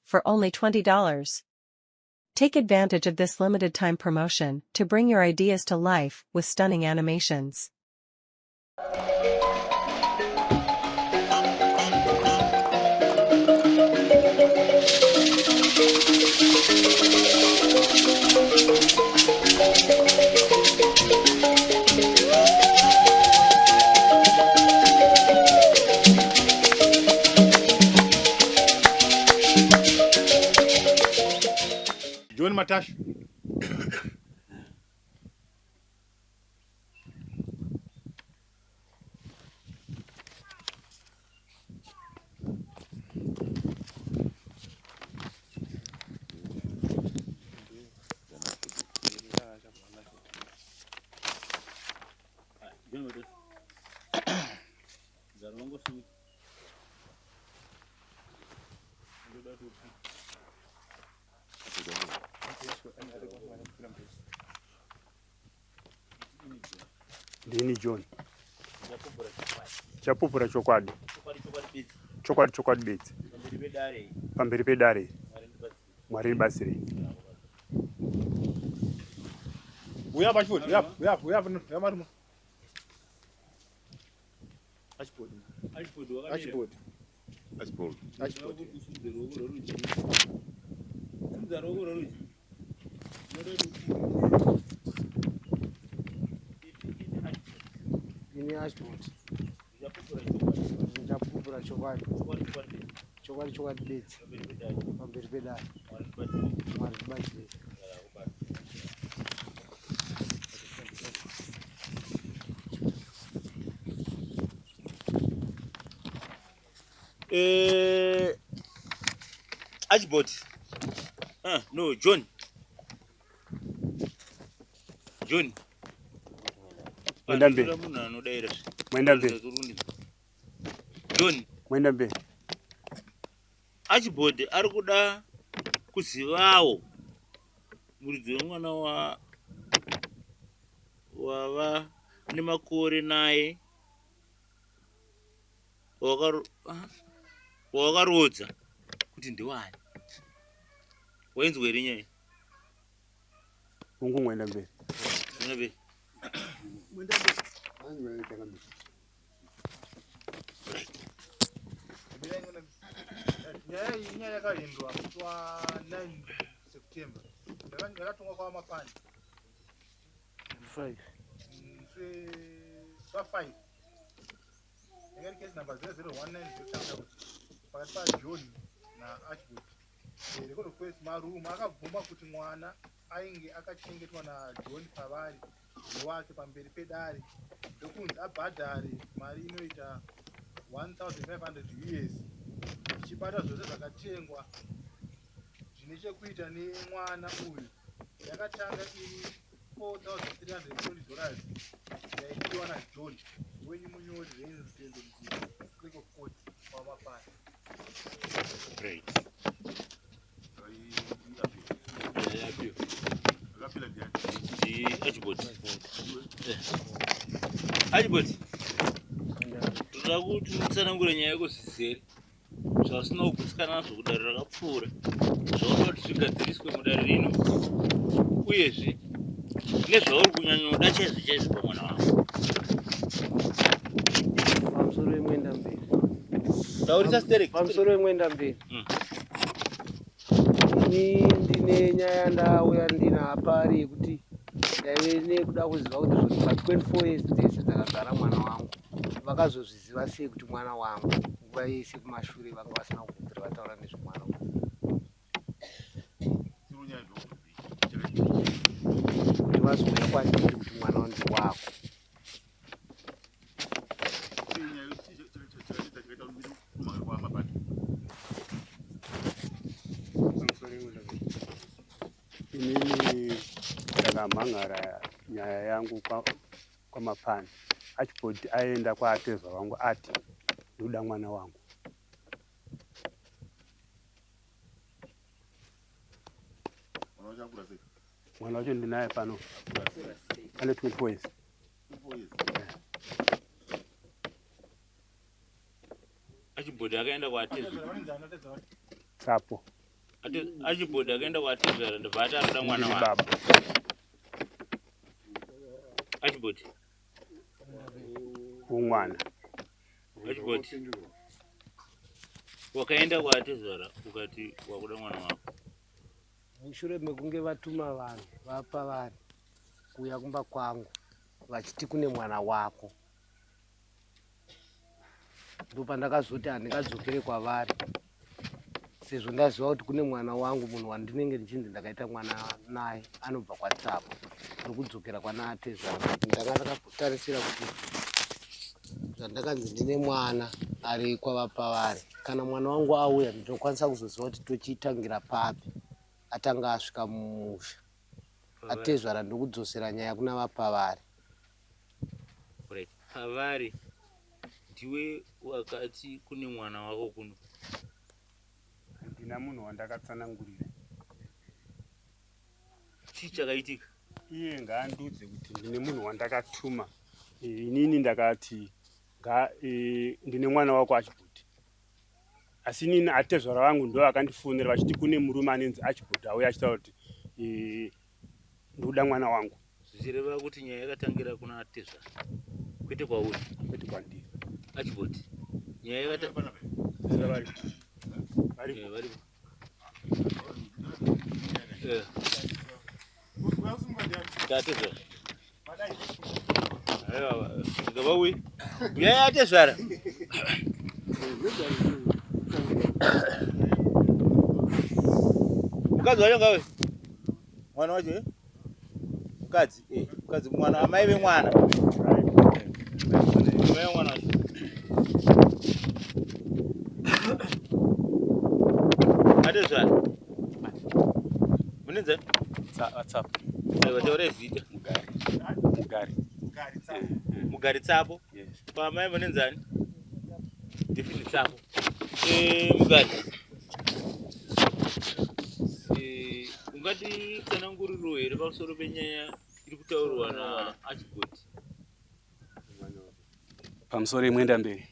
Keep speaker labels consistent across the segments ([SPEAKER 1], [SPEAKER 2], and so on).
[SPEAKER 1] for only $20. Take advantage of this limited time promotion to bring your ideas to life with stunning animations.
[SPEAKER 2] John Matashu.
[SPEAKER 3] Ndini John. Chapupura chokwadi. Chokwadi chokwadi bedzi. Pamberi pedare. Mwari ndibatsirei.
[SPEAKER 2] Uya pachifoti, uya, uya, uya, uya marumo. Achipoti. Achipoti.
[SPEAKER 4] Achipoti.
[SPEAKER 2] Achipoti.
[SPEAKER 5] Ini Ashbot. Ndichapupura chokwadi. Chokwadi chokwadi bedzi. Pamberi pedare. Mwari ndibatsirei.
[SPEAKER 6] Eh, Archibald. Ah, no, John. John.
[SPEAKER 3] Mwenda mberi.
[SPEAKER 6] Munhu anodaira.
[SPEAKER 3] Mwenda mberi.
[SPEAKER 6] John.
[SPEAKER 3] Mwenda mberi.
[SPEAKER 6] Archibald ari kuda kuzivawo muridzi wemwana wa wava nemakore naye wawakaroodza kuti ndiwani wainzwa here nyaya
[SPEAKER 3] Ungu mwenda mberi.
[SPEAKER 6] Mwenda mberi.
[SPEAKER 2] Nyaya iyi inyaya yakaendwa musi wa 9 September. Yakatongwa kwaMapani.
[SPEAKER 5] 5.
[SPEAKER 2] Musi wa 5. Yanga iri case number 0019 pakati paJohn naArchibald. Record of case Marumo akabvuma kuti mwana ainge akachengetwa naJohn pavari ndewake pamberi pedare ndokunzi abhadhare mari inoita 1500 US ichibata zvose zvakatengwa zvine chekuita nemwana uyu yakatanga iri 4320 dollars yaidiwa naJohn wenyu munyori Rain Rutendo Mzimba clerk of court waMapani.
[SPEAKER 6] Great. Archibald. Archibald. Toda kuti utsanangure nyaya yako zvizere zvasina kugutsikana nazvo kudare rakapfuura zvaunoda kuti zvigadziriswe mudare rino uyezve nezvauri kunyanyoda chaizvo chaizvo pamwana wako.
[SPEAKER 5] Pamusoro wemwenda mberi.
[SPEAKER 6] Taurisa sterek.
[SPEAKER 5] Pamusoro wemwenda mberi. Ini ndine nyaya yandauya ndinapari yekuti ndaive nekuda kuziva kuti zvoti pa 24 years dzese dzakagara mwana wangu vakazozviziva sei kuti mwana wangu nguva yese kumashure vanga vasina kubvira vataura nezvemwana uyu. Kuti vazouya kwandiri kuti mwana wangu wako.
[SPEAKER 3] Inini ndakamhangara nyaya yangu kwaMapani. Archibald aenda kwaatezva vangu ati ndoda mwana wangu. Mwana wacho ndinaye pano ane 24 years.
[SPEAKER 6] Archibald akaenda kwaatezva.
[SPEAKER 3] Tsapo.
[SPEAKER 6] Achibhodhi akaenda kwatezvara ndobva ati anoda mwana wake.
[SPEAKER 3] Baba.
[SPEAKER 6] Achibhodhi.
[SPEAKER 3] Umwana.
[SPEAKER 6] Achibhodhi. Wakaenda kwatezvara ukati wakuda mwana wako.
[SPEAKER 5] Mushure mekunge vatuma vanhu vapa vanhu kuuya kumba kwangu vachiti kune mwana wako, ndopandakazoti handingadzokere kwavari sezvo ndaziva kuti kune mwana wangu, munhu wandinenge ndichinzi ndakaita mwana naye anobva kwaTsapo, ndokudzokera kwana atezvara. Ndanga ndakatarisira kuti zvandakanzi ndine mwana ari kwavapavari, kana mwana wangu auya ndinokwanisa kuzoziva kuti tochitangira papi atanga asvika mumusha. Atezvara ndokudzosera nyaya kuna vapavari.
[SPEAKER 6] Right. Pavari ndiwe wakati kune mwana wako kuno.
[SPEAKER 3] Handina munhu wandakatsanangurira.
[SPEAKER 6] Chii chakaitika?
[SPEAKER 3] Iye ngaandiudze kuti ndine munhu wandakatuma. Inini ndakati ndine mwana wako Achibhodhi. Asi inini atezvara vangu ndo vakandifonera vachiti kune murume anenzi Achibhodhi auya achitaura kuti ndikuda mwana wangu.
[SPEAKER 6] Zvichireva kuti nyaya yakatangira kuna atezvara kwete kwauri.
[SPEAKER 3] Kwete kwandiri.
[SPEAKER 6] Achibhodhi. Nyaya yakata
[SPEAKER 3] Varipo.
[SPEAKER 6] Varipo. Tatezvara. Aiwa, ngavauye. Uyai atezvara. Mukadzi wacho ngauye. Mwana wacho eh? Mukadzi, mukadzi mwana, amai vemwana. Amai vemwana wacho. Atezvara. Munenzani?
[SPEAKER 3] WhatsApp.
[SPEAKER 6] Aiwa, taurai zita.
[SPEAKER 3] Mugari. Mugari.
[SPEAKER 6] Mugari Tsapo.
[SPEAKER 3] Yes.
[SPEAKER 6] Pamai munenzani? Defini Tsapo. Mugari. Ungati tsananguriro here pamusoro penyaya iri kutaurwa naAchibhodhi?
[SPEAKER 3] Pamusoro imwenda mberi.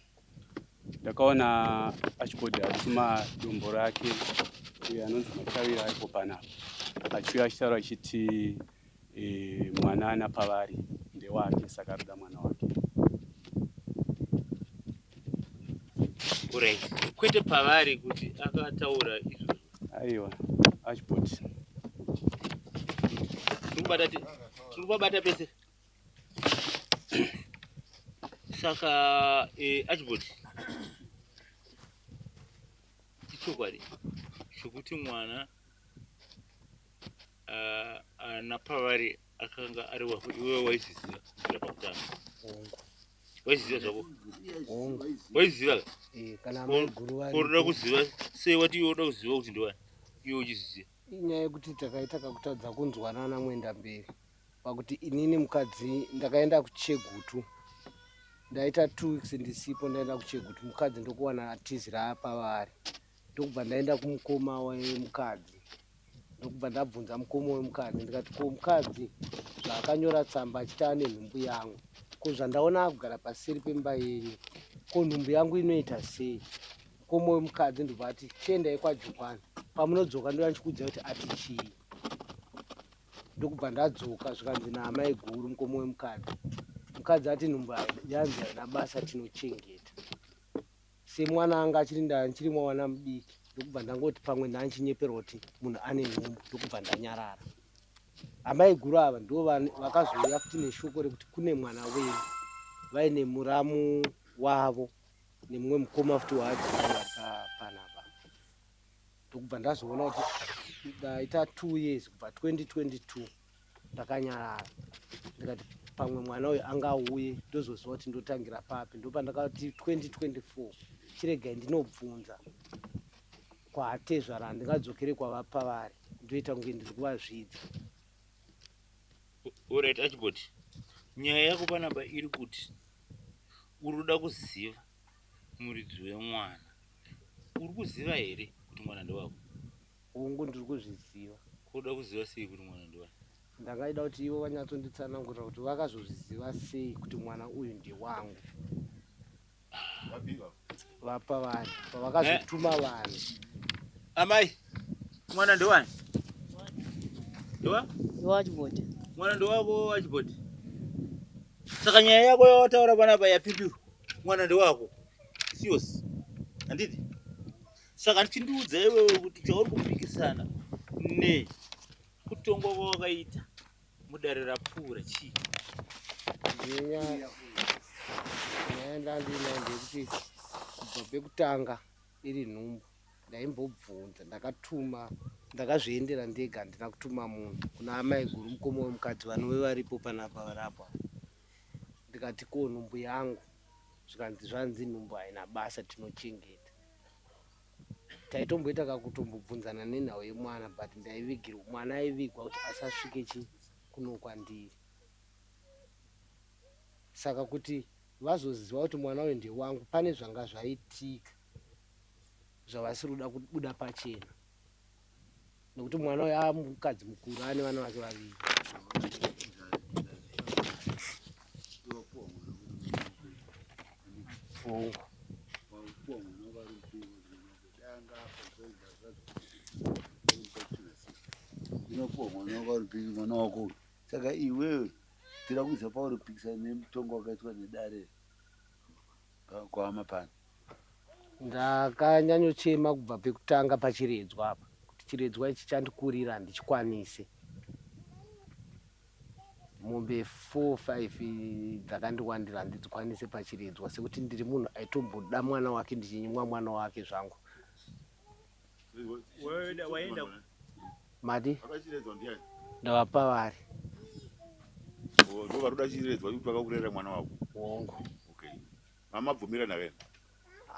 [SPEAKER 3] Ndakaona Achibhodhi atuma dombo rake uyo anonzi Machawira aripo panapa. Achiuya achitaura achiti mwana ana pavari ndewake, saka arikuda mwana wake.
[SPEAKER 6] Right. Kwete pavari kuti akataura izvozvo.
[SPEAKER 3] Aiwa, Achibhodhi.
[SPEAKER 6] Tiri kubata pese. Saka Achibhodhi, ichokwadi chokuti mwana ana pavari akanga ari wako, iwewe waizviziva kubvira pakutanga? Waizviziva zvako?
[SPEAKER 5] Hongu.
[SPEAKER 6] Waizviziva?
[SPEAKER 5] Kana amaiguru varipo.
[SPEAKER 6] Unoda kuziva sei? Wati iwe unoda kuziva kuti ndiwani, iwe uchiziva?
[SPEAKER 5] Inyaya yekuti takaita kakutadza kunzwanana mwenda mberi, pakuti inini mukadzi ndakaenda kuChegutu, ndaita 2 weeks ndisipo, ndaenda kuChegutu, mukadzi ndokuwana atizira pavari, ndokubva ndaenda kumukoma wemukadzi, ndokubva ndabvunza mukoma wemukadzi ndikati, ko mukadzi zvaakanyora tsamba achiti ane nhumbu yangu, ko zvandaona akugara paseri pemba yenyu, ko nhumbu yangu inoita sei? Mukoma wemukadzi ndobva ati, chiendai kwaJokwani, pamunodzoka ndoya ndichikuudzai kuti ati chii. Ndokubva ndadzoka, zvikanzi naamai guru mukoma wemukadzi, mukadzi ati nhumbu yanzi haina basa, tinochengeta. Semwana anga achiri ndichiri mwana mudiki, ndokubva ndangoti pamwe ndanchinyeperwa kuti munhu ane nhumbu, ndokubva ndanyarara. Amai guru ava ndo vakazouya futi neshoko rekuti kune mwana wenyu, vaine muramu wavo nemumwe mukoma futi waadzimai vari panapa. Ndokubva ndazoona kuti ndaita 2 years kubva 2022 ndakanyarara, ndikati pamwe mwana uyu angauye ndozoziva kuti ndotangira papi. Ndopandakati 2024 chiregai ndinobvunza kwaatezvara, handingadzokere kwavapavari, ndoita kunge ndiri kuvazvidza.
[SPEAKER 6] Alright, Achibhodhi, nyaya yako panapa iri kuti uri kuda kuziva muridzi wemwana. Uri kuziva here kuti mwana ndewako?
[SPEAKER 5] Hongu, ndiri kuzviziva.
[SPEAKER 6] Kuda kuziva sei kuti mwana ndewani?
[SPEAKER 5] Ndakaida kuti ivo vanyatsonditsanangurira kuti vakazozviziva sei kuti mwana uyu ndewangu. Vapa vanhu pavakazotuma vanhu.
[SPEAKER 6] Amai, Mwana ndewani? Ndewa?
[SPEAKER 4] Ndewachiboti.
[SPEAKER 6] Mwana ndewako wachiboti. Saka nyaya yako yawataura panapa yapindurwa. Mwana ndewako. Serious. Handiti? Saka ndichindiudza iwewe kuti chauri kupikisana ne kutongwa kwawakaita mudare rapfuura chii?
[SPEAKER 5] Nyaya yandandinayo ndeyekuti kubva pekutanga iri nhumbu ndaimbobvunza ndakatuma ndakazviendera ndega handina kutuma munhu kuna amaiguru mukoma wemukadzi vanove varipo panapa varipo ndikati ko nhumbu yangu zvikanzi zvanzi nhumbu haina basa tinochengeta taitomboita kakutombobvunzana nenhau yemwana but ndaivigirwa mwana aivigwa kuti asasvike chi kuno kwandiri saka kuti vazoziva kuti mwana uyu ndewangu pane zvanga zvaitika zvavasiri kuda kubuda pachena nekuti mwana uyu amukadzi mukuru ane vana vake vaviri. Hongu.
[SPEAKER 7] Unopuwa mwana wako ari mwana wako saka iwewe tira kuisa pauri kupikisana nemutongo wakaitwa nedare kwaamapani.
[SPEAKER 5] Ndakanyanyochema kubva pekutanga pachiredzwa apa kuti chiredzwa ichi chandikurira handichikwanise. Mombe 4 5 dzakandiwandira handidzikwanise pachiredzwa sekuti ndiri munhu aitomboda mwana wake ndichinyimwa mwana wake zvangu.
[SPEAKER 6] Waenda
[SPEAKER 5] Mati
[SPEAKER 8] Vakachiredzwa ndiani?
[SPEAKER 5] Ndavapa vari.
[SPEAKER 8] Oh, ndo vari kuda chiredzwa kuti vakakurera mwana wako.
[SPEAKER 5] Hongu.
[SPEAKER 8] Okay. Mama bvumirana wena.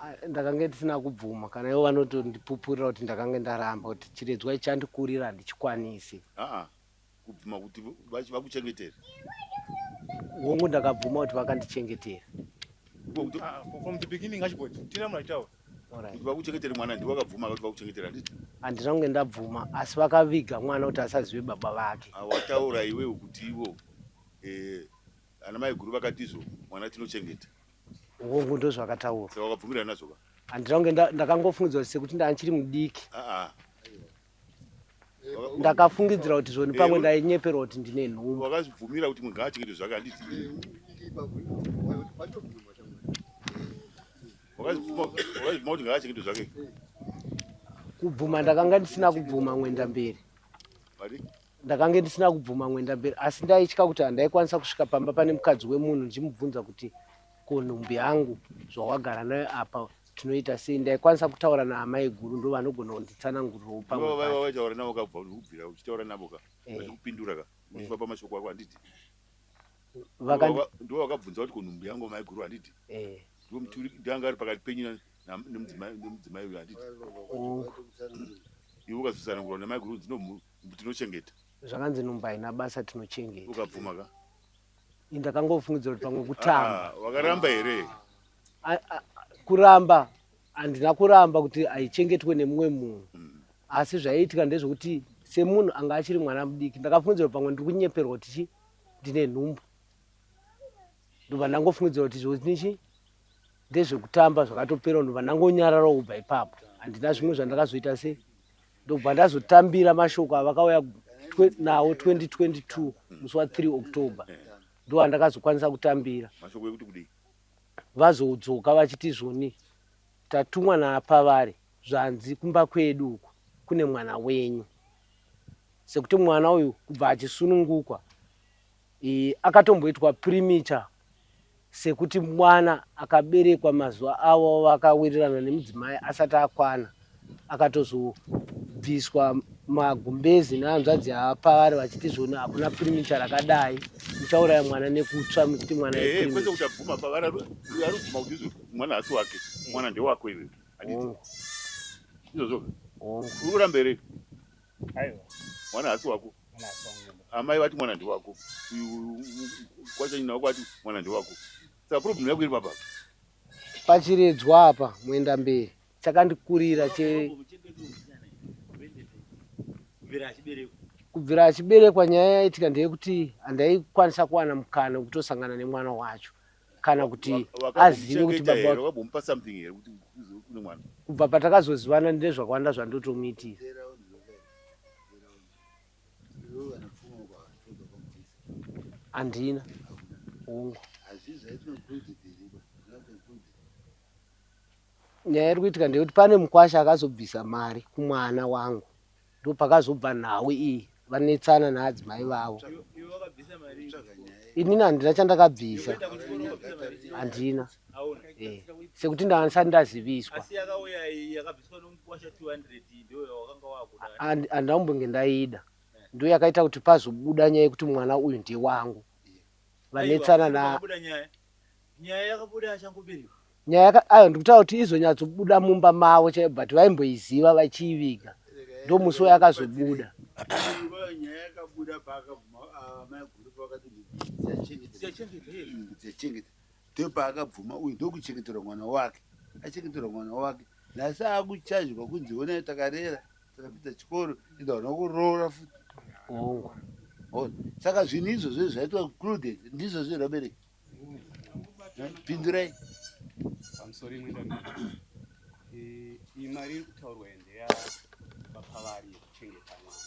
[SPEAKER 5] Ah, ndakange ndisina kubvuma kana ivo vanotondipupurira kuti ndakange ndaramba kuti chiredzwa ichi chandikurira handichikwanisi.
[SPEAKER 8] Aa, kubvuma kuti vakuchengetere.
[SPEAKER 5] Hongu, ndakabvuma kuti vakandichengetera.
[SPEAKER 2] Ah, from the beginning achiboti tina munhu achitaura.
[SPEAKER 8] Kuti vakuchengetere mwana ndiwo wakabvuma kuti vakuchengetere handiti?
[SPEAKER 5] Handina kunge ndabvuma asi vakaviga mwana kuti asazive baba vake.
[SPEAKER 8] Ah, wataura iwewe kuti ivo eh, ana mai guru vakati izvo mwana tinochengeta.
[SPEAKER 5] Hongu, ndozvakataura.
[SPEAKER 8] Saka wakabvumirana nazvo ka?
[SPEAKER 5] Handina kunge ndakangofungidzira kuti sekuti ndanga mudiki.
[SPEAKER 8] Aa.
[SPEAKER 5] Ndakafungidzira kuti zvoni pamwe ndainyeperwa kuti ndine nhumbu.
[SPEAKER 8] Wakazvibvumira kuti munhu ngaachengete zvake handiti? Wakazvibvuma kuti ngaachengete zvake.
[SPEAKER 5] Kubvuma ndakanga ndisina kubvuma mwenda mberi.
[SPEAKER 8] Mari?
[SPEAKER 5] Ndakange ndisina kubvuma mwenda mberi asi ndaitya kuti handaikwanisa kusvika pamba pane mukadzi wemunhu ndichimubvunza kuti ko nhumbu yangu zvawagara nayo apa tinoita sei. Ndaikwanisa kutaura naamai guru ndo vanogona kunditsanangurirawo pamwe pacho.
[SPEAKER 8] Waitaura navo ka kubva kubvira uchitaura navo ka vachikupindura ka uchivapa mashoko ako handiti? Ndivo vakabvunza kuti ko nhumbu yangu mai guru handiti? Ndivo muturi ndianga ari pakati penyu nemudzimai uyu handiti? Iwe ukazotsanangurwa namai guru tinochengeta.
[SPEAKER 5] Zvakanzi nhumbu haina basa tinochengeta.
[SPEAKER 8] Ukabvuma ka?
[SPEAKER 5] Ndakangofungidzira kuti pamwe kutamba.
[SPEAKER 8] Wakaramba here?
[SPEAKER 5] Kuramba handina kuramba kuti haichengetwe nemumwe munhu. Asi zvaiitika ndezvekuti semunhu anga achiri mwana mudiki ndakafungidzira kuti pamwe ndiri kunyeperwa kuti chi ndine nhumbu. Ndobva ndangofungidzira kuti zvonichi ndezvekutamba zvakatopera ndobva ndangonyararawo kubva ipapo. Handina zvimwe zvandakazoita sei. Ndobva ndazotambira mashoko avakauya nawo 2022 musi wa 3 October. Ndo andakazokwanisa kutambira.
[SPEAKER 8] Mashoko ekuti kudii?
[SPEAKER 5] Vazodzoka vachiti zvoni tatumwa naapavari zvanzi kumba kwedu uku kune mwana wenyu. Sekuti mwana uyu kubva achisunungukwa akatomboitwa premature sekuti mwana akaberekwa mazuva avo vakawirirana nemudzimai asati akwana akatozobviswa magumbezi nehanzvadzi apavari vachiti zvoni hakuna premature rakadai muchauraya mwana nekutsva muchiti mwana
[SPEAKER 8] kwese kuti abvuma pavari arikubvuma kuti izvo mwana hasi wake mwana ndewako iwe handiti izvozvo uri kuramba here? Mwana hasi wako. Amai vati mwana ndewako. Kwachanyina wako vati mwana ndewako. Saka problem yako iri papa.
[SPEAKER 5] Pachiredzwa apa muenda mberi chakandikurira kubvira achiberekwa nyaya yaitika ndeyekuti handaikwanisa kuwana mukana wekutosangana nemwana wacho kana kuti azive kuti baba
[SPEAKER 8] wakambomupa something here kuti une mwana.
[SPEAKER 5] Kubva patakazozivana ndine zvakawanda zvandotomuitira. Handina. Hongu. Nyaya iri kuitika ndeyekuti pane mukwasha akazobvisa mari kumwana wangu ndopakazobva nhau iyi vanetsana naadzimai vavo. Inini handina chandakabvisa, handina eh, sekuti ndanga ndaziviswa handina kumbonge ndaida ndo yakaita kuti pazobuda nyaya yekuti mwana uyu ndewangu vanetsana na
[SPEAKER 6] nyaya yakabuda achangoberekwa
[SPEAKER 5] nyaya ayo ndikutaura kuti izonyatsobuda mumba mavo chaivo but vaimboiziva vachiiviga ndomusi wayakazobuda
[SPEAKER 7] nyaya yakabuda paakabvuma ah, maiguru pavakati dzichengeta ndopaakabvuma uyu ndokuchengeterwa mwana wake achengeterwa mwana wake nhasi akuchajwa kunzi honai takarera takapinda chikoro ende hauna kuroora futi
[SPEAKER 5] hongu
[SPEAKER 7] Ona. Saka zvinhu izvozvo zvaitwa included ndizvo zviri vabereki. Eh, Pindurai.
[SPEAKER 3] Pamusoro imwe ndamira. Eh, iyi mari iri kutaurwa iyi ndeya vapavari yekuchengeta mwana.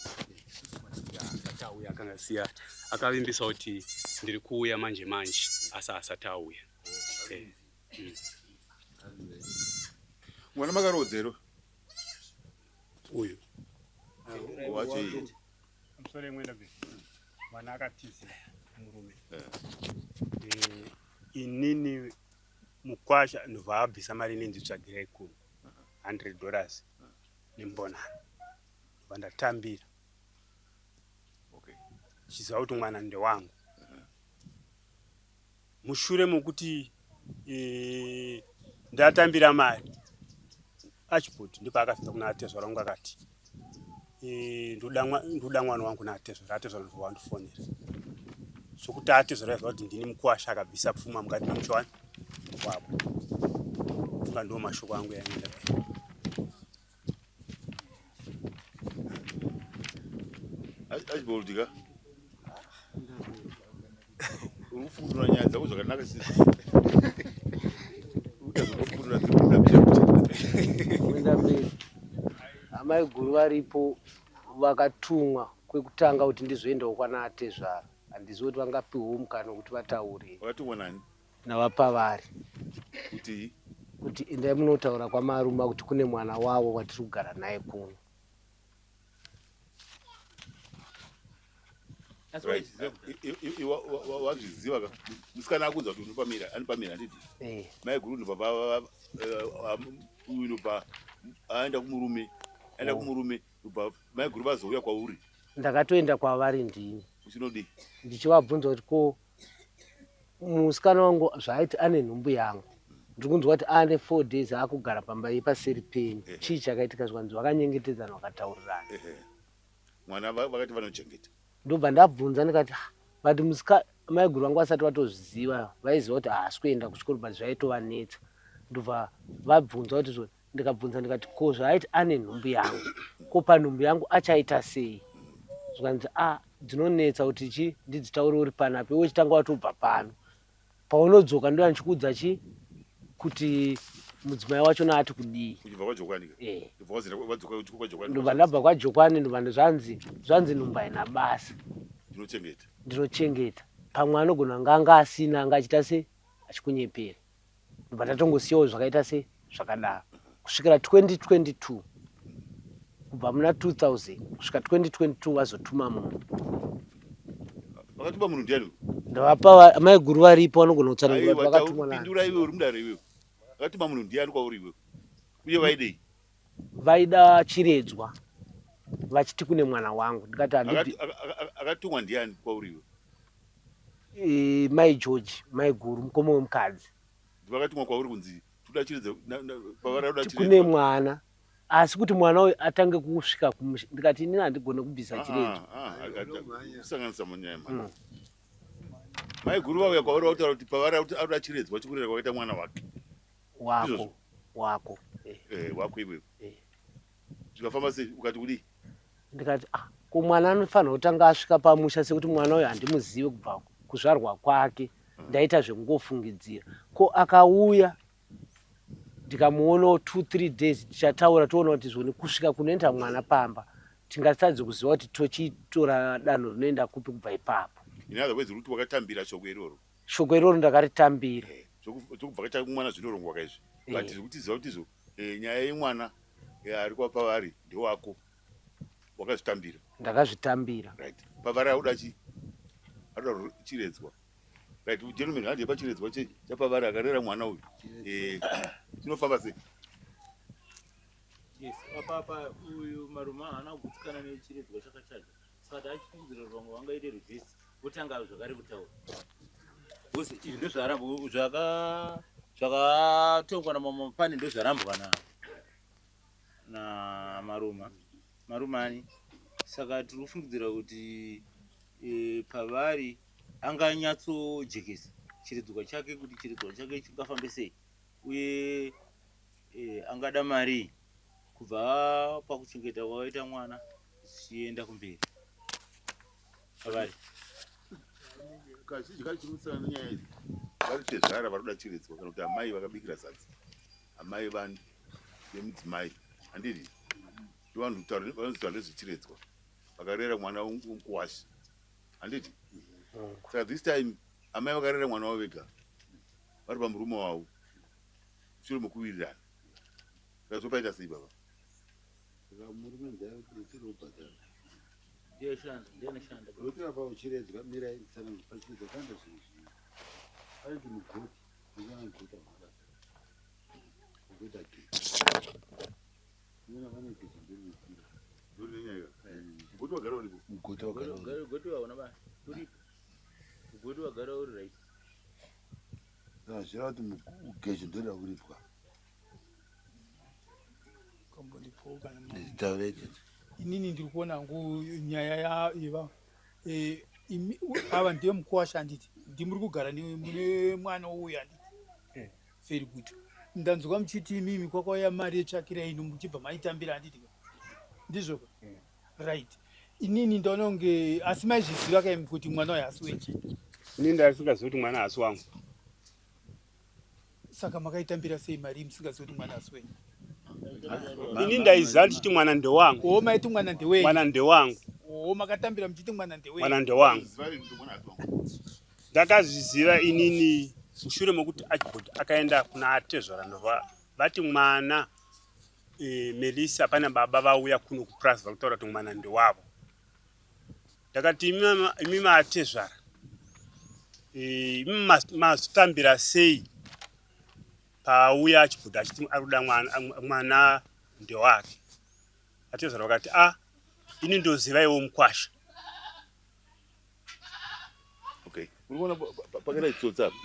[SPEAKER 3] Asati auya akanga siya akavimbisa kuti ndiri kuuya manje manje asi asati auya. Eh,
[SPEAKER 8] Mwana makaroodza here?
[SPEAKER 3] Uyu
[SPEAKER 8] Wacho iye.
[SPEAKER 3] Pamusoro imwe ndamira. Mwana akatizira murume. Eh, inini mukwasha ndobva abvisa mari inini nditsvagirai kuno 100 dollars nembonano ndobva ndatambira
[SPEAKER 8] Okay.
[SPEAKER 3] chiziva kuti mwana ndewangu mushure mokuti e, ndatambira mari Archibald ndipo akafika kuna atezvara wangu akati e, ndoda mwana wangu naatezvara atezvara ndobva wandifonera sokuti atezvara aiziva kuti ndini mukuwasha akabvisa pfuma mukati memusha wani wavo funga ndiwo mashoko angu yaenda
[SPEAKER 8] Archibald ka uri kufundura nyaya dzako zvakanaka sisi uri kufundura dziri
[SPEAKER 5] kuenda mberi amai guru varipo vakatumwa kwekutanga kuti ndizoendawo kwana atezvara handizivi kuti vangapiwawo mukana wekuti vataure
[SPEAKER 8] vakatumwa nani
[SPEAKER 5] navapavari
[SPEAKER 8] kuti
[SPEAKER 5] kuti endai munotaura kwamaruma kuti kune mwana wavo watiri kugara naye kuno
[SPEAKER 8] Wazviziva ka musikana akuudza kuti unopamira anopamira handiti
[SPEAKER 5] eh.
[SPEAKER 8] Maiguru ndobva uyu ndobva aenda kumurume aenda
[SPEAKER 5] Oh.
[SPEAKER 8] kumurume ndobva maiguru vazouya kwauri
[SPEAKER 5] Ndakatoenda kwavari ndini
[SPEAKER 8] uchinodii
[SPEAKER 5] ndichivabvunza kuti ko musikana wangu zvaaiti ane nhumbu yangu ndiri kunzwa kuti ane 4 days akugara pamba yepaseri penyu chii chakaitika zvikanzi vakanyengetedzana vakataurirana
[SPEAKER 8] Ehe. Mwana vakati vanochengeta
[SPEAKER 5] Ndobva ndabvunza ndikati "Ah, but musika maiguru vangu vasati vatozviziva vaiziva kuti haasi kuenda kuchikoro but zvaitovanetsa ndobva vabvunza kuti zvo ndikabvunza ndikati ko zvaaiti ane nhumbu yangu ko panhumbu yangu achaita sei zvikanzi a dzinonetsa kuti chi ndidzitaure uri panapa iwe uchitanga watobva pano paunodzoka ndoya ndichikuudza chi kuti mudzimai wacho naati kudii
[SPEAKER 8] Uchibva kwaJokwani ka
[SPEAKER 5] Eh.
[SPEAKER 8] Ndobva wazenda wadzoka uchibva kwaJokwani
[SPEAKER 5] Ndobva ndabva kwaJokwani ndobva zvanzi zvanzi nhumbu haina basa
[SPEAKER 8] ndinochengeta
[SPEAKER 5] ndinochengeta pamwe anogona kunge anga asina anga achiita se achikunyepera ndobva tatongosiyawo zvakaita se zvakadaro kusvikira 2022 kubva muna 2000 kusvika 2022 vazotuma munhu
[SPEAKER 8] Vakatuma munhu ndiani
[SPEAKER 5] Ndavapa maiguru varipo vanogona kutsanangura kuti
[SPEAKER 8] Aiwa,
[SPEAKER 5] vakatumwa nani
[SPEAKER 8] pindura iwe uri mudare iwewe vakatuma munhu ndiani kwauri iwewe uye vaidei
[SPEAKER 5] Vaida chiredzwa vachiti kune mwana wangu ndikati handibvi
[SPEAKER 8] Akatumwa ndiani kwauri iwe
[SPEAKER 5] E, mai George maiguru mukoma wemukadzi
[SPEAKER 8] Vakatumwa kwauri kunzi toda chiredza pavari
[SPEAKER 5] Kuti kune mwana asi kuti mwana uyu atange kusvika kumusha ndikati inini handigone kubvisa chiredzwa
[SPEAKER 8] Kusanganisa munyaya mhani maiguru vauya kwauri vautaura kuti pavari arikuda chiredzwa chikurera kwakaita mwana wake
[SPEAKER 5] Wako
[SPEAKER 8] Izvozvo.
[SPEAKER 5] Wako eh.
[SPEAKER 8] Eh, wako iwewe
[SPEAKER 5] Eh.
[SPEAKER 8] Zvikafamba sei ukati kudii
[SPEAKER 5] Ndikati ah, ko mwana anofanira kutanga asvika pamusha sekuti mwana uyu handimuzive kubva kuzvarwa kwake ndaita zvekungofungidzira ko akauya ndikamuonawo 2 3 days tichataura toona kuti zvoni kusvika kunoenda mwana pamba tingatadze kuziva kuti tochitora danho rinoenda kupi kubva ipapo.
[SPEAKER 8] In other words, uri kuti wakatambira shoko iroro.
[SPEAKER 5] Shoko iroro ndakaritambira.
[SPEAKER 8] Eh, zvokubvakacha kumwana zvinorongwa kaizvi. But
[SPEAKER 5] Eh.
[SPEAKER 8] zvekuti ziva kuti izvo eh, nyaya yemwana eh, ari kwapavari ndewako. Wakazvitambira.
[SPEAKER 5] Ndakazvitambira.
[SPEAKER 8] Right. Pavari auda chi anoda chiredzwa. Right, gentlemen, handi pachiredzwa chapavari akarera mwana uyu. Eh, chinofamba sei?
[SPEAKER 6] Yes, apa apa uyu Maruma haana kugutsikana nechiredzwa chakachaja. Saka taachifungidzira kuti vamwe vangaite reverse votanga zvakare kutaura. Because izvi ndozvarambwa zvaka zvakatongwa namama pane ndozvarambwa na naMaruma. Marumani. Saka tiri kufungidzira kuti e, pavari anganyatsojekesa chiridzwa chake kuti chiridzwa chake chingafambe sei uye e, angada marii kubva pakuchengeta kwakaita mwana zvichienda kumberi pavari
[SPEAKER 8] Kazhinji kacho chinotsana nenyaya idzi vari tezvara vari kuda chiredzwa kana kuti amai vakabikira sadza amai vani vemudzimai handidi ndovanhu vanozotaura nezvechiredzwa vakarera mwana womukuwashi handiti saka this time amai vakarera mwana wavo vega vari pamurume wavo shure mekuwirirana saka zvopaita sei baba
[SPEAKER 7] Saka murume ndiye kubhadhara.
[SPEAKER 6] Ndiye shanda, ndiye anoshanda.
[SPEAKER 7] Nokuti apa uchiredzwa mirai nditsanangure pachiredzwa panoita zvinhu zviviri. Panoti mugoti, unoona mugoti hauna basa. Wokuita gejo. Unoona vane gejo ndorinokwira.
[SPEAKER 8] Ndorinenyaya mugoti wagara uripo.
[SPEAKER 7] Mugoti wagara uripo.
[SPEAKER 6] Goti waona basa. Uripo. Mugoti wagara uri right.
[SPEAKER 7] Saka zvireva kuti gejo ndorida kuripwa.
[SPEAKER 2] Inini ndiri kuona hangu nyaya yeva eh, ava ndiye mukuwasha handiti ndimuri kugara mune mwana uyu handiti eh. Very good. Ndanzwa muchiti imimi kwakauya mari yetsvakira ino muchibva maitambira handiti ndizvo eh. Right, inini ndaona kunge asi maizviziva kaimi kuti mwana uyu hasi wechi.
[SPEAKER 3] Ini ndaisingazivi kuti mwana hasi wangu.
[SPEAKER 2] Saka makaitambira sei mari musingazivi kuti mwana asi wenyu?
[SPEAKER 3] Ini ndaiziva ndichiti mwana ndewangu.
[SPEAKER 2] Oo, maiti mwana ndewenyu.
[SPEAKER 3] Mwana ndewangu.
[SPEAKER 2] Oo, makatambira muchiti mwana ndewenyu.
[SPEAKER 3] Mwana ndewangu. Ndakazviziva inini mushure mekuti Archibald akaenda kuna atezvara ndobva vati mwana e, Melissa pana baba vauya kuno kupurazi vakutaura kuti mwana ndewavo. Ndakati imi maatezvara e, imi mazotambira sei paauya achibuda achiti ari kuda mwana, mwana ndewake. Atezvara vakati a ah, ini ndoziva iwo mukwasha.
[SPEAKER 8] Okay, uri kuona pakaita chitsotsi apa?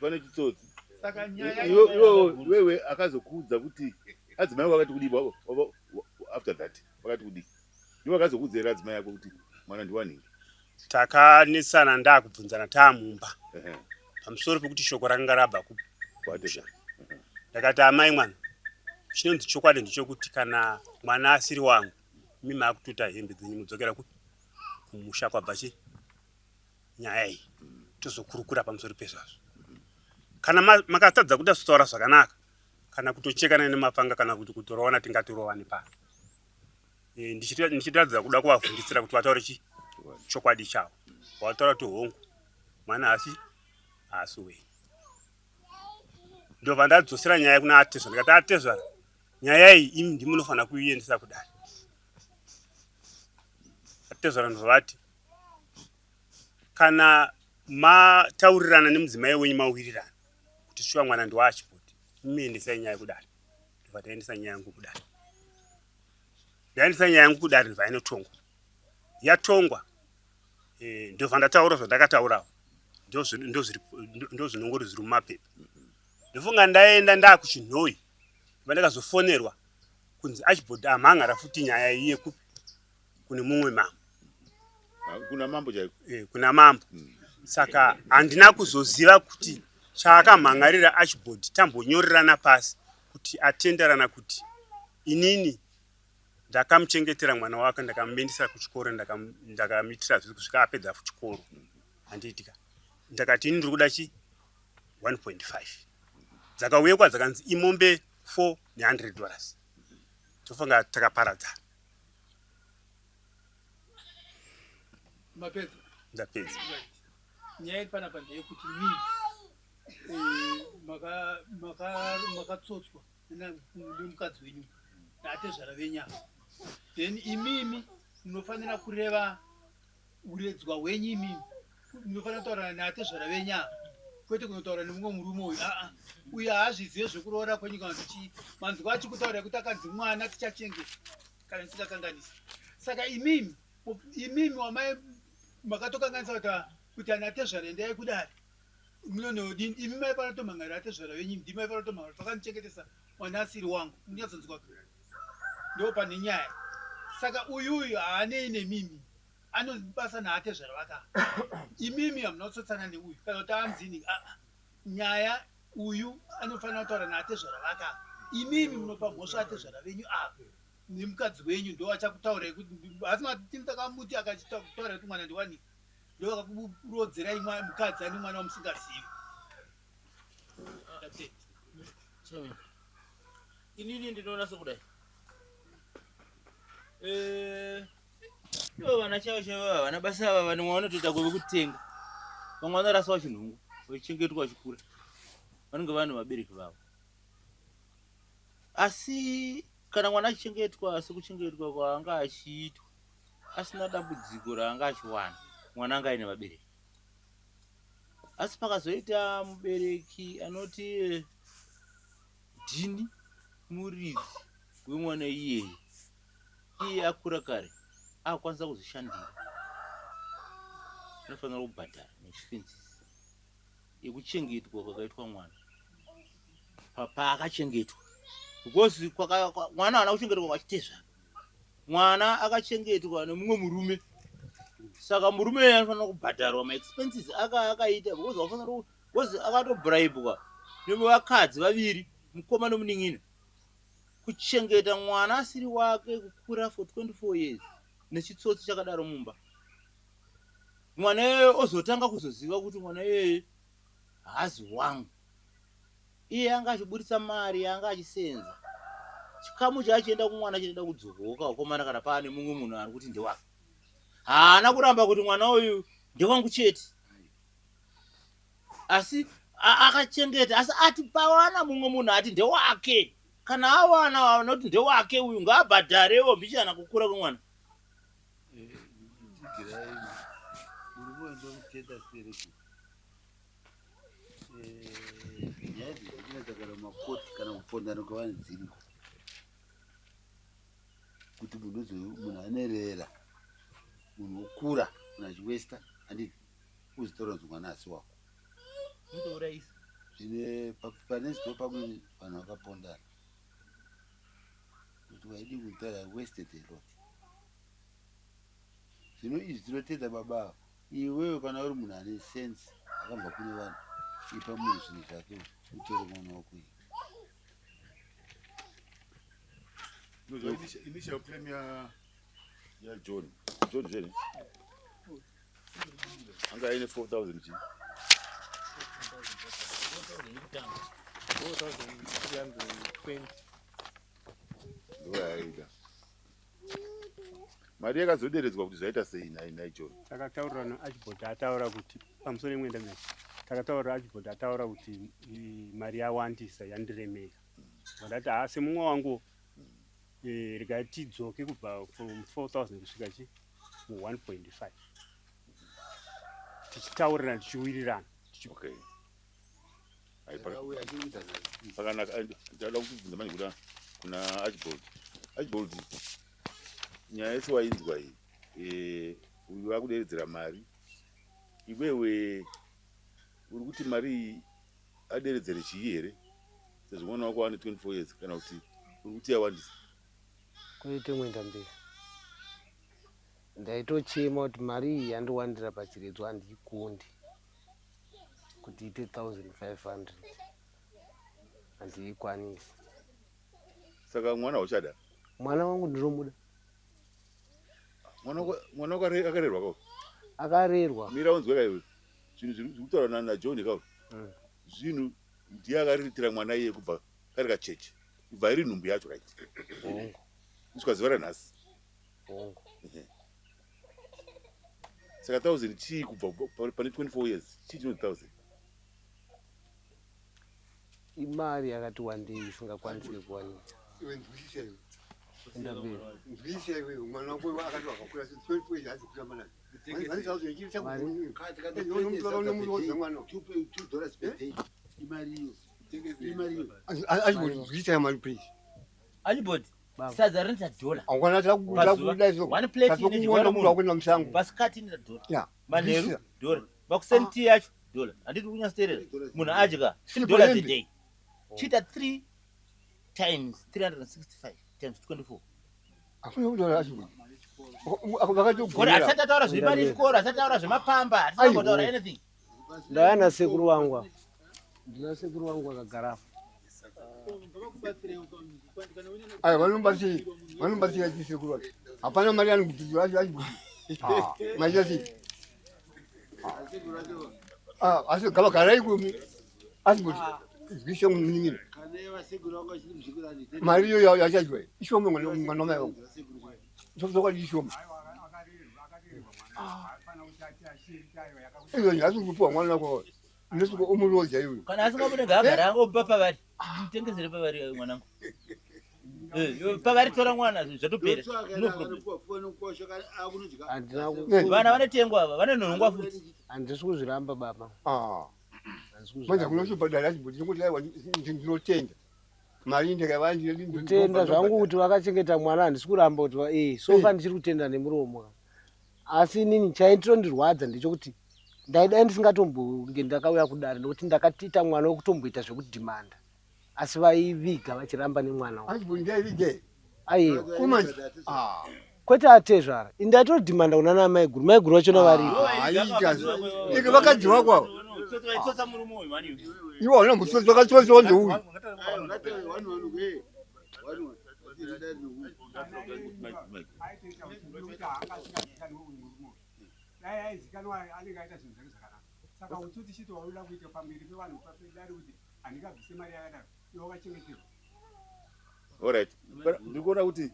[SPEAKER 8] Vane chitsotsi. Iwewe akazokuudza kuti adzimai ako akati kudii after that vakati kudii? Ndivo akazokuudza here adzimai ako kuti mwana ndiwanhingi?
[SPEAKER 3] Takanetsana ndakubvunzana taamumba pamusoro pekuti shoko rakanga rabva kumusha. Ndakati amai mwana, chinonzi chokwadi ndechekuti kana mwana asiri wangu imi makututa hembe dzenyu mudzokera kumusha kwabva chi nyaya iyi tozokurukura pamusoro pezvazvo. Kana makatadza kuda kutaura zvakanaka kana kutochekana nemapanga kana kuti kutorovana tingatorovane pano. E, ndichitaridza kuda kuvavhunditsira kuti vataure chi chokwadi chavo. Vataura kuti hongu mwana haasi haasi wenyu. Ndobva ndadzosera nyaya kuna atezvara ndikati atezvara nyaya iyi imi ndimi munofanira kuiendesa kudare. Atezvara ndobva vati kana mataurirana nemudzimai wenyu mawirirana kuti shuwa mwana ndiwaachipoti muendesai nyaya kudare. Ndobva taendesa nyaya yangu kudare. Ndaendesa nyaya yangu kudare ndobva inotongwa. Yatongwa eh, ndobva ndataura zvandakataurawo ndozvinongori zviri mumapepa. Ndofunga ndaenda ndakuchinhoyi ndobva ndakazofonerwa kunzi Archibald amhan'ara futi nyaya iye kupi kune mumwe mambo.
[SPEAKER 8] Kuna mambo chaiko?
[SPEAKER 3] Eh, kuna mambo. Saka handina kuzoziva kuti chaakamhan'arira Archibald tambonyorerana pasi kuti atenderana kuti inini ndakamuchengetera mwana wake ndakamuendesa kuchikoro ndakamuitira zvese kusvika apedza chikoro handiitika ndakati ini ndiri kuda chi 1.5 dzakauyekwa dzakanzi imombe 4 ne100 dollars tofunga takaparadzana.
[SPEAKER 2] Mapedza?
[SPEAKER 3] Ndapedza.
[SPEAKER 2] Right. Nyaya iri panapa ndeyekuti mii eh, makatsotswa nemukadzi wenyu naatezvara venyu ava, then imimi munofanira kureva uredzwa hwenyu. Imimi munofanira kutaura naatezvara venyu ava, kwete kunotaura nemumwe murume uyu. Aa, uyu haazvizive zvekuroora kwenyu kana kuti chii. Manzwa achikutaura kuti akanzi mwana tichachengeta kana tisingakanganisi. Saka imimi wamai makatokanganisa kuti ana atezvara endai kudare munonodini. Imi maifanira kutomhangarira atezvara venyu, ndimi maifanira kutomhangarira kuti vakandichengetesa mwana asiri wangu. Munyatsonzwa, ndo pane nyaya. Saka uyuyu haanei nemimi, anobasa naatezvara vaka. Imimi hamuna kutsotsana neuyu kana kuti anzini. Aa, nyaya uyu anofanira kutaura naatezvara vaka. Imimi munopa mhosva atezvara venyu ava nemukadzi wenyu, ndo achakutaurai kuti asi matini takamuti akachitaura kuti mwana ndiwanike, ndo vakakurodzerai mukadzi ane mwana wamusingazivi. That's it.
[SPEAKER 6] Chairman, inini ndinoona sekudai, ivo vana chaivo chaivo ava vana basa ava, vanhu vanotoita kweve kutenga, vamwe vanorasawo chinhungu vachichengetwa vachikura, vanenge vane vabereki vavo. Asi kana mwana achichengetwa sekuchengetwa kwaanga achiitwa, asina dambudziko raanga achiwana, mwana anga aine vabereki. Asi pakazoita mubereki anoti ndini muridzi wemwana iyeye, iye akura kare akukwanisa kuzvishandira, anofanira kubhadhara maexpenses ekuchengetwa kwakaitwa mwana paakachengetwa, because mwana haana kuchengetwa kwachitezvara, mwana akachengetwa nemumwe murume. Saka murume iye anofanira kubhadharwa maexpenses akaita because wafanira because akatobribwa nevakadzi vaviri, mukoma nomunin'ina, kuchengeta mwana asiri wake kukura for 24 years nechitsotsi chakadaro mumba. Mwana iyeye ozotanga kuzoziva kuti mwana iyeye haazi wangu. Iye anga achiburitsa mari yaanga achisenza, chikamu chaachienda kumwana chinoda kudzokoka ukomana. Kana paane mumwe munhu ari kuti ndewake, haana kuramba kuti mwana uyu ndewangu chete, asi akachengeta. Asi ati pawana mumwe munhu ati ndewake, kana awana anoti ndewake, uyu ngaabhadharewo mbichana kukura kwemwana.
[SPEAKER 7] Tsigirai murume wendomutenda stereki. Nyaya idzi dzinonetsa kana mumakoti kana kupondana kwavanhu dziriko kuti munhu uzi munhu anerera, munhu okura, munhu achiwesta, handiti uzitora kunzi mwana asi wako.
[SPEAKER 6] Mutourayisa.
[SPEAKER 7] Zvine pane zito pamwe vanhu vakapondana kuti waidi kutaura wasted a lot. Zvino izvi tinotenda baba ava. Iwewe kana uri munhu ane sense akabva kune vanhu, ipa munhu zvinhu zvake, utore mwana wako iwe.
[SPEAKER 8] Ndozva initial claim ya John. John zvene anga aine 4000 chii?
[SPEAKER 4] 4320.
[SPEAKER 8] Ndo yaaida. Mari yakazoderedzwa kuti zvaita sei nai John?
[SPEAKER 3] Takataurira naArchibald, ataura kuti pamusoro imwe ndamene takataurira Archibald, ataura kuti mari yawandisa, yandiremera. Ndati haa, semumwe wangu regai tidzoke kubva from 4000 kusvika chi mu1.5, tichitaurirana, tichiwirirana.
[SPEAKER 8] Okay. Ai,
[SPEAKER 7] Akauya achikuita zvazvii.
[SPEAKER 8] Pakanaka. Ndada kubvunza manje kuna Archibald. Archibald, nyaya yese wainzwa iyi. Uyu akuderedzera mari, iwewe uri kuti mari iyi aderedzere chii here, sezvo mwana wako ane 24 years, kana kuti uri kuti yawandisa?
[SPEAKER 5] Kuite mwenda mberi, ndaitochema kuti mari iyi yandiwandira pachiredzwa, handiikundi kuti iite 1500, handiikwanisi.
[SPEAKER 8] Saka mwana uchada?
[SPEAKER 5] Mwana wangu ndinomuda.
[SPEAKER 8] Mwana wako akarerwa kao?
[SPEAKER 5] Akarerwa.
[SPEAKER 8] Mira unzwe kaiwe, zvinhu zviri kutaura naJohn kao. Zvinhu ndiye akariritira mwana iye kubva kari kacheche, kubva iri nhumbu yacho, right?
[SPEAKER 5] Hongu.
[SPEAKER 8] Kusvika zuva ranhasi.
[SPEAKER 5] Hongu.
[SPEAKER 8] Ehe. Saka 1000 chii kubva pane 24 years? Chii chinonzi 1000?
[SPEAKER 5] Imari yakati wandei isingakwanisike kuwanika.
[SPEAKER 7] Iwe nzwisisa iwe.
[SPEAKER 5] Enda mberi.
[SPEAKER 7] Nzwisisa iwe mwana wako akati wakakura 24 years hazi kutamba naye. Achibonzwisisa mari please.
[SPEAKER 6] Achibodi sadza rinoita dhola.
[SPEAKER 7] Angwana takuda
[SPEAKER 6] One plate inedyiwa
[SPEAKER 7] nemunhu.
[SPEAKER 6] Masikati inoita dhola.
[SPEAKER 7] Yeah.
[SPEAKER 6] Manheru dhola. Makuseni tea yacho dhola. Handiti kunyatsoteerera. Munhu adya dollars a day. Chiita 3 times 365 times 24.
[SPEAKER 7] Hakuna kudhora achibodi.
[SPEAKER 6] Gore hatisati tataura zvemari yechikoro, hatisati tataura zvemapamba, hatisati tambotaura anything.
[SPEAKER 5] Ndauya nasekuru wangu apa. Ndina sekuru wangu vakagara apa.
[SPEAKER 7] Ayo vanobatsira vanobatsira chisekuru vacho. Hapana mari anobvisa acho acho. Ah, maita sei? Ah, asi gava garai kumi. Asi kuti zwise munin'ina. Mari iyo yachadyiwa ishoma mwana mwana wamai vangu. Chokwadi ishoma. Iyo nhasi kupiwa mwana wako. Unosvika umuroja iwe.
[SPEAKER 6] Kana asingabude ngaagare angopa pavari. Mutengesere pavari eh, mwanangu. Eh, eh, pavari tora mwana zvatopera. No problem.
[SPEAKER 5] Handina ku-
[SPEAKER 6] Vana vanotengwa ava, vanonhongwa futi.
[SPEAKER 5] Handisi kuzviramba baba.
[SPEAKER 7] Ah.
[SPEAKER 5] Handisi
[SPEAKER 7] Manje
[SPEAKER 5] kuzviramba.
[SPEAKER 7] kunosvibhadhara achibhuti ndingoti aiwa ndinotenda. Mari ndakava
[SPEAKER 5] Kutenda zvangu kuti vakachengeta mwana handisi kuramba kuti eh so far ndichiri kutenda nemuromo. Asi inini chaitondirwadza ndechekuti ndaidai ndisingatombonge ndakauya kudare nekuti ndakatiita mwana wekutomboita zvekudhimanda asi vaiviga vachiramba nemwana wavo. Aiwa kwete atezvara ini ndaitodhimanda kuna namaiguru maiguru vachona varipo.
[SPEAKER 7] Ike vakadzi vako ava. Iwe hauna mbutsotsi vakatsotsi ndeuyu.
[SPEAKER 9] Dai aizikanwa anenge aita zvinhu zvake zvakanaka. Saka utsotsi chete waunoda kuita pamberi pevanhu pedare kuti handingabvise mari yakadaro iwe wakachengeterwa.
[SPEAKER 8] Alright. Ndiri kuona kuti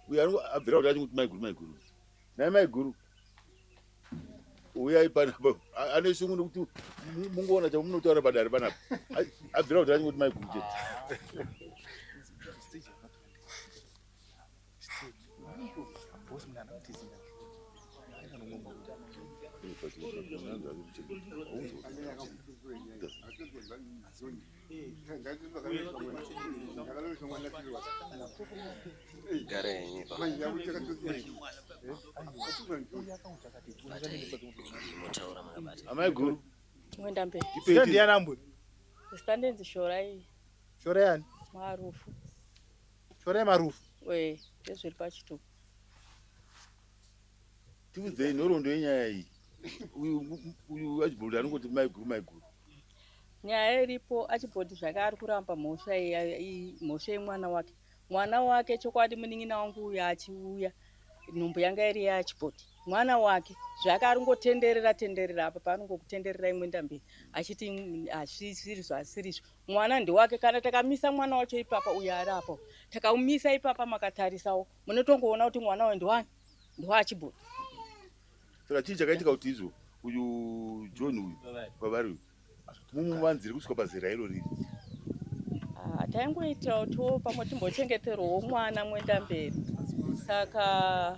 [SPEAKER 8] uyu abvira kuti achikuti maiguru maiguru. Nhai maiguru. Uyai panapa. Ane shungu nekuti mungoona chamunotaura padare panapa. Abvira kuti achikuti maiguru chete. Amai guru.
[SPEAKER 10] Mwenda mberi.
[SPEAKER 4] Zita ndiyani ambuya?
[SPEAKER 10] Zita ndenzi Shorai.
[SPEAKER 4] Shorai ani?
[SPEAKER 10] Marufu.
[SPEAKER 4] Shorai Marufu.
[SPEAKER 10] We, ndezviri pachitupa.
[SPEAKER 8] Tiudzei nhoroondo yenyaya iyi. Uyu uyu Archibald anongoti maiguru maiguru.
[SPEAKER 10] Nyaya iripo Archibald zvake ari kuramba mhosva iyi mhosva yemwana wake. Mwana wake chokwadi munin'ina wangu uyu achiuya nhumbu yanga iri yaArchibald. Mwana wake zvake ari kungotenderera tenderera apa paanongokutenderera imwe ndambiri achiti hazvisirizvo hazisirizvo. Mwana ndewake kana takamisa mwana wacho ipapa uyo ari apa takamumisa ipapa makatarisawo munotongoona kuti mwana uyu ndewani ndewaArchibald.
[SPEAKER 8] Saka chii chakaitika kuti izvo uyu John uyu kwavari uyu mumuvanzire kusvika pazera iro riri?
[SPEAKER 10] Ah, taingoitira kutiwo pamwe timbochengeterwawo mwana mwenda mberi saka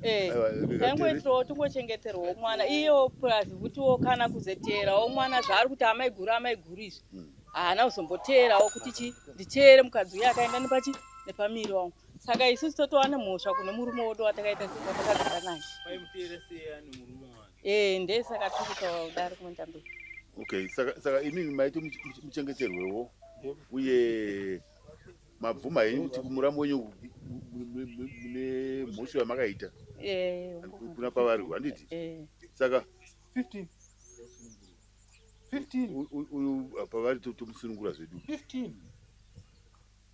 [SPEAKER 10] eh, taingoitirawo tingochengeterwawo mwana iyo plus kutiwo kana kuzoteerawo mwana zvaari kuti amaiguru amaiguru izvi hmm. haana kuzomboteerawo kuti chi nditeere mukadzi uye akaenda nepachi nepamiri wangu saka isusu totova nemhosva kune murume wedu watakaita watakagara naye ee ndee saka tiri kutaura kudaro kuenda mberi
[SPEAKER 8] okay saka saka imimi maiti muchengeterwewo uye mabvuma henyu kuti kumuramu wenyu mune mhosva yamakaita
[SPEAKER 10] eh,
[SPEAKER 8] kuna pavari handiti
[SPEAKER 10] eh.
[SPEAKER 8] saka
[SPEAKER 4] 15 15
[SPEAKER 8] uyu pavari tomusunungura zvedu
[SPEAKER 4] 15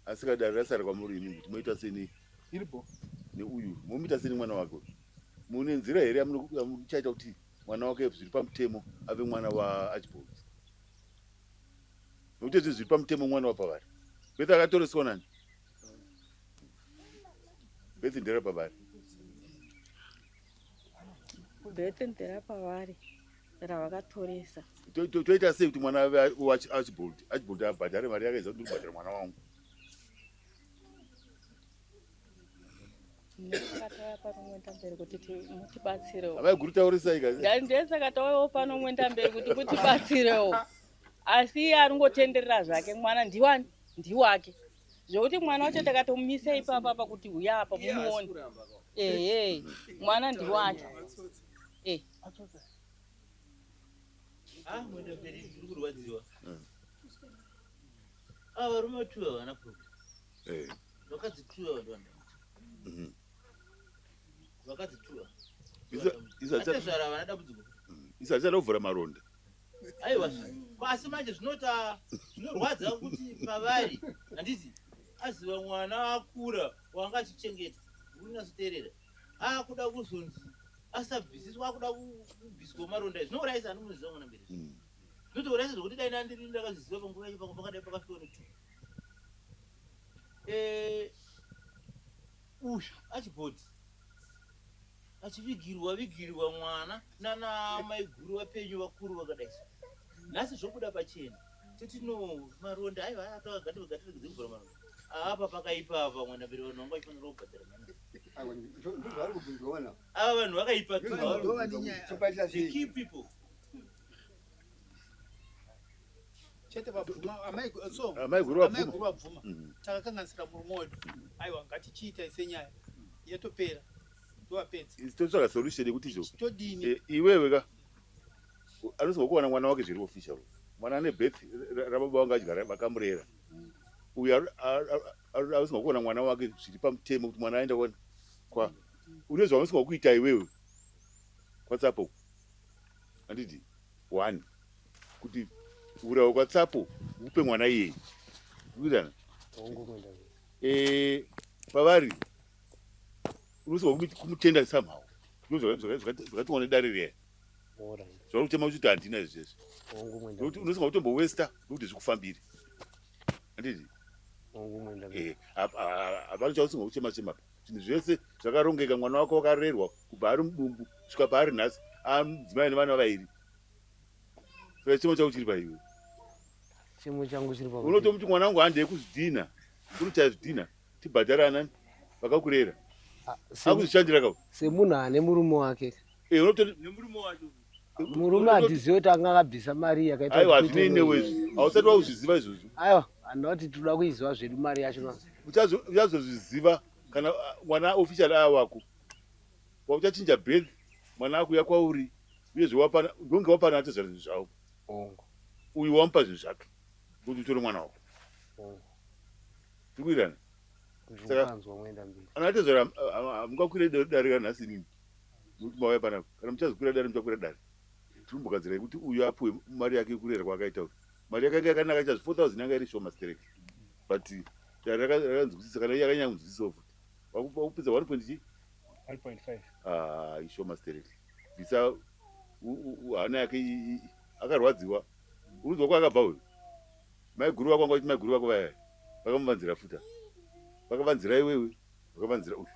[SPEAKER 8] Asi ka dare rasara kwamuri imi kuti moita seni
[SPEAKER 4] iripo
[SPEAKER 8] neuyu momuita seni mwana wake uyu. Mune nzira here yamuchaita kuti mwana wake zviri pamutemo ave mwana waArchibald? Nokuti izvi zviri pamutemo mwana wapavari. Beth akatoreswa nani? Beth nderapavari.
[SPEAKER 10] Birth nderapavari ravakatoresa.
[SPEAKER 8] Toita sei kuti mwana ave Archibald? Archibald abhadhare mari yake ndiri kubhadhara mwana wangu.
[SPEAKER 10] Ndakatauya pano mwendamberi kuti mutibatsirewo.
[SPEAKER 8] Amai guru taurisai ka.
[SPEAKER 10] Ndesaka tauyawo pano mwendamberi kuti mutibatsirewo. Asi iye aringotenderera zvake mwana ndiwani ndiwake. Zvekuti mwana wacho takatomumisa ipapa apa kuti huya apa mumuone. Ehe, mwana ndiwake. Eh.
[SPEAKER 6] Ah, mwendamberi ndiri kurwadziwa. Ah, varume tuwa havana problem.
[SPEAKER 8] Eh.
[SPEAKER 6] Vakadzi tuwa vanhu. Vakadzi tuwa. Atezvara havana dambudziko.
[SPEAKER 8] Isa achada kuvhura maronda.
[SPEAKER 6] Aiwa, asi manje zvinota zvinorwadza kuti pavari handiti aziva mwana akura wanga achichengeta unyasoteerera akuda kuzonzi asabvisiswa akuda kubviswa maronda zvinourayisa anomuziva mwana mberi zvinotourayisa zvekuti dai nandiri ndakazviziva panguva yacho panga pakadai pakasvika netu uyu achibhodhi achivigirwa vigirwa mwana nana maiguru vapenyu vakuru vakadai nhasi zvobuda pachena toti no maronda aiwa atakagatikagatirize kuvhura maronda apa pakaipa apa mwana mberi vanhu vanga vachifanira kubhadhara mari ava vanhu vakaipa the key people
[SPEAKER 2] chete vabvuma amai so
[SPEAKER 8] Amai guru vabvuma.
[SPEAKER 2] amai guru vabvuma takakanganisira murume wedu aiwa ngatichiita senyaya yatopera tovapedza
[SPEAKER 8] Totsvaga solution yekuti izvo.
[SPEAKER 2] Todini?
[SPEAKER 8] Iwewe ka anofanirwa kuwana mwana wake zviri official. Mwana ane birth rababa vanga adyara vakamurera. Uyu anofanirwa kuwana mwana wake zviri pamutemo kuti mwana aenda kwa une zvaunofanirwa kuita iwewe kwaTsapo. Handiti one kuti urawe kwaTsapo upe mwana iyeye. Kuitana? Pavari unofanirwa kumutenda somehow. Zvakatiwa nedare riya. Zvauri kutema kuti handina izvi zvese. Nokuti unofanirwa kutombowesta nokuti zvikufambire. Handiti? Hapana chausinga kuchema chema. Zvinhu zvese zvakarongeka, mwana wako wakarerwa kubva ari mudumbu kusvika paari nhasi, amudzimai nevana vairi. Saka chemo chako chiri paiwe.
[SPEAKER 5] Chemo changu chiri pakuti
[SPEAKER 8] Unotomuti mwana wangu handei kuzvidhina. Unochaya zvidhina. Tibhadhare anani vakakurera. Akuzvishandira ka.
[SPEAKER 5] Semunhu ane murume wake.
[SPEAKER 8] Unototi
[SPEAKER 6] nemurume wacho.
[SPEAKER 5] Murume handizivi kuti anga akabvisa mari yakaita
[SPEAKER 8] Aiwa,
[SPEAKER 5] kuti
[SPEAKER 8] hazvinei
[SPEAKER 5] kuite
[SPEAKER 8] newe izvi. Hausati wakuzviziva izvozvo.
[SPEAKER 5] Aiwa, handina kuti tinoda kuiziva zvedu mari yacho.
[SPEAKER 8] Uchazozviziva kana mwana official ava wako. Wauchachinja birth, mwana akuuya kwauri, uyezve wapana ndonge wapana atezvara zvinhu zvavo. Uyu wamupa zvinhu zvake kuti utore mwana wako. Tiri kuwirirana? Saka
[SPEAKER 5] Ndiri kuenda mberi.
[SPEAKER 8] ana atezvara hamungakwire dare ranhasi inini. Nokuti mauya panapa. Kana muchazokwira dare muchakwira dare. Tiri kumbogadzira kuti uyu apuwe mari yake yekurera kwaakaita uyu. Mari yake yanga yakanaka chaizvo 4000 yanga iri shoma stereki. But dare rakanzwisisa kana iye akanyanya kunzwisisawo futi. Wakupedza 1 point chii?
[SPEAKER 3] 1.5.
[SPEAKER 8] Ah, ishoma stereki. Bvisa hana yake akarwadziwa. Unonzwa kwaakabva uyu. Maiguru vako vanga vachiti maiguru vako vaya vakamuvanzira futa. Vakavanzira iwewe, vakavanzira uyu.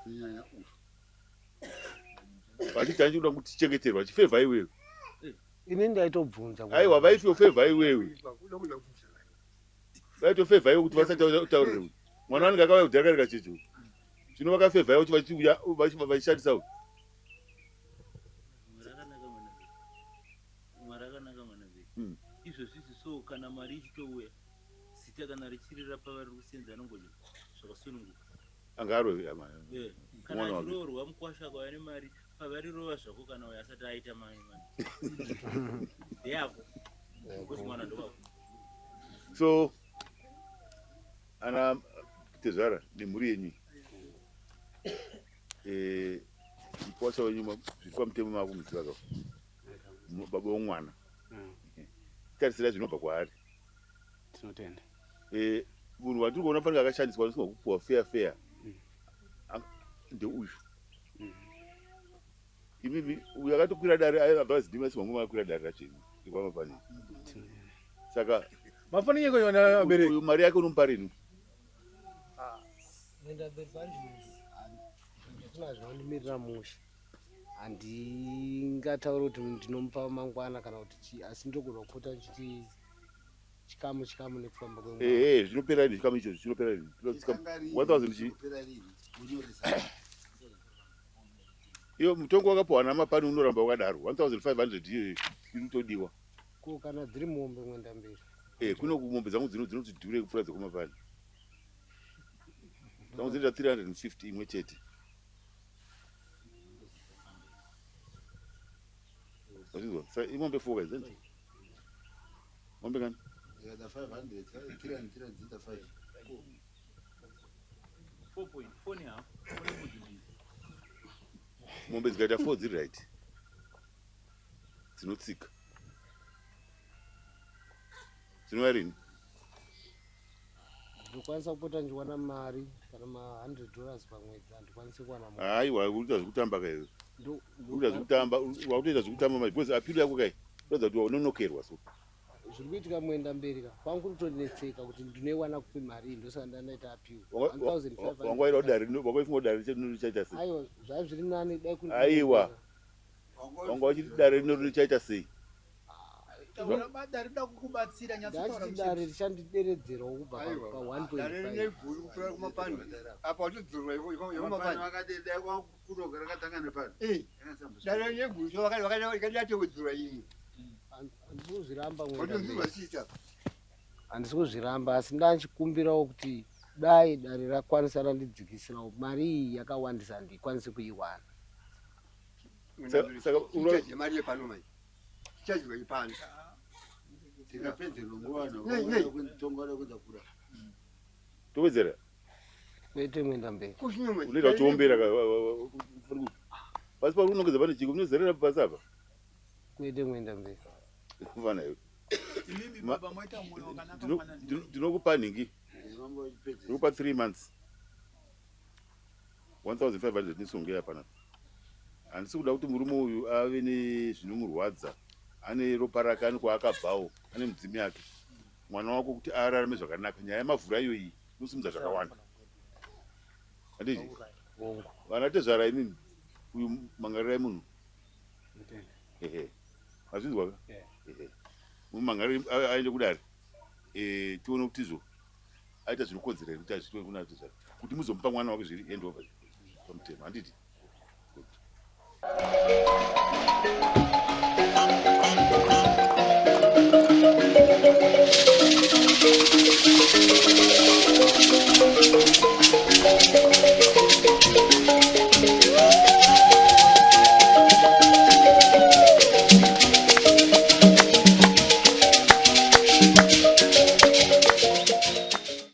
[SPEAKER 7] Kunyanya uyu.
[SPEAKER 8] Vachiti hanzi kuda kutichengeterwa vachifevha iwewe.
[SPEAKER 5] Ini ndaitobvunza.
[SPEAKER 8] Aiwa vaitofevha iwewe. Vaitofevha iwe kuti vasataurire uyu. Mwana wanenge akauya kudhara kari kacheche uyu. Zvino vakafevha iwe kuti vachiuya vachishandisa uyu.
[SPEAKER 6] Mwari akanaka mwana mberi. Izvozvi izvi so kana mari ichitouya zita kana richirira pavari kusenza anongodya zvakasununguka.
[SPEAKER 8] Angarwe
[SPEAKER 6] Kana achiroorwa mukwasha akauya nemari pavari rova zvako kana uyo asati aita mari mari. Ndeyako. Because mwana ndowako.
[SPEAKER 8] So ana tezvara nemhuri yenyu mukwasha wenyu zviri pamutemo makumuziva ka baba womwana. Tarisira zvinobva kwaari.
[SPEAKER 3] Tinotenda.
[SPEAKER 8] Munhu watiri kuona fanira akashandiswa anosinga kupuwa fair fair ndeuyu. Imimi uyu akatokwira dare abva zidima simamwe makakwira dare racho imi rekwamapani. Saka
[SPEAKER 4] mafanike kuona abereki
[SPEAKER 8] uyu mari yake unomupa rini?
[SPEAKER 5] Mwenda mberi pari zvino. Ndinazvo ndimirira mushe. Handingatauri kuti ndinomupa mangwana kana kuti chii, asi ndogona kupota ndichiti chikamu chikamu nekufamba kwenguva.
[SPEAKER 8] Ehe, zvinopera rini chikamu ichocho? Chinopera rini? 1000 chii? Iyo mutongo wakapiwa namapani unoramba wakadaro. 1500 iyoyo iri kutodiwa.
[SPEAKER 5] Ko kana dziri mombe mwenda mberi?
[SPEAKER 8] Eh, kuno mombe dzangu dzino dzinoti dhure kupfuura dzekumapani. Dzangu dzinoita 350 imwe chete. Wazvinzwa? Sa imombe four guys, isn't it? Mombe ngani?
[SPEAKER 7] Zikaita 500, 300, 300 dziita 5.
[SPEAKER 6] 4.4 nehalf, four nembudzi mbiri.
[SPEAKER 8] Mombe dzikaita four dziri right. Dzinotsika. Dzinouya rini?
[SPEAKER 5] Ndokwanisa kupota ndichiwana mari kana ma 100 dollars pamwedzi, handikwanisi kuwana mombe.
[SPEAKER 8] Haiwa, uri kuita zvekutamba ka iwe.
[SPEAKER 5] Ndo-
[SPEAKER 8] Uri kuita zvekutamba, wakutoita zvekutamba manje because appeal yako kai. Kuratidza kuti wanonokerwa so.
[SPEAKER 5] Zviri kuitika mwenda mberi ka kwangu kutonetseka kuti ndinoiwana kupi mari iyi, ndosaka ndandaita appeal.
[SPEAKER 8] Wanga waida kudare, wakaifunga kudare richaita sei?
[SPEAKER 5] Aiwa, zvaiva zviri nani dai kuri
[SPEAKER 8] Aiwa. Wanga uchiti dare rino richaita sei?
[SPEAKER 2] Taura dare rinoda kukubatsira, nyatsotaura.
[SPEAKER 5] Ndachiti dare richandideredzerawo kubva
[SPEAKER 9] Aiwa.
[SPEAKER 5] pa
[SPEAKER 9] Dare
[SPEAKER 5] 1.5.
[SPEAKER 9] rine guru kupfuura kumapani. Apa wachidzurwa yekumapani.
[SPEAKER 7] Vakati dai kwakuroga rakatanga nepano.
[SPEAKER 9] Eh, dare rine guru so vakati iyi.
[SPEAKER 5] Handisi kuzviramba mwenda
[SPEAKER 9] Wachidzurwa
[SPEAKER 5] mberi.
[SPEAKER 9] chiita.
[SPEAKER 5] Handisi kuzviramba, asi ndachikumbirawo kuti dai dare rakwanisa randidzikisirawo mari iyi yakawandisa, handikwanisi kuiwana.
[SPEAKER 8] Saka
[SPEAKER 9] Tichaje mari yepano manje. Tichadyiwa yepano.
[SPEAKER 7] Tikapedzerwa nguva
[SPEAKER 9] Nei, nei.
[SPEAKER 7] tonga kuenda kura.
[SPEAKER 8] Towedzera.
[SPEAKER 5] Kwete mwenda mberi.
[SPEAKER 9] Kushinye manje.
[SPEAKER 8] Unoita uchiombera ka. Pasi pari unongedza pane chiko unozerera pasi apa.
[SPEAKER 5] Kwete mwenda mberi.
[SPEAKER 8] Kufana iwe.
[SPEAKER 2] Imimi baba moita mwoyo wakanaka mwana.
[SPEAKER 8] Ndinokupa nhingi. Ndinokupa 3 months. 1500 nisonge panapa. Handisi kuda kuti murume uyu ave nezvinomurwadza. Ane ropa rake, ane kwaakabvawo, ane mudzimu yake. Mwana wako kuti ararame zvakanaka. Nyaya yemavhura iyo iyi inosimudza zvakawanda. Handiti? Vana tezvara imimi, uyu mangarirai munhu. Ehe. Mazvinzwa ka? Ehe. Mumangari aende kudare. Eh, tione kuti izvo aita zvinokodzera here kuti azviitwe kuna tezvara. Kuti muzomupa mwana wake zviri hand over pamutemo. Handiti? Good.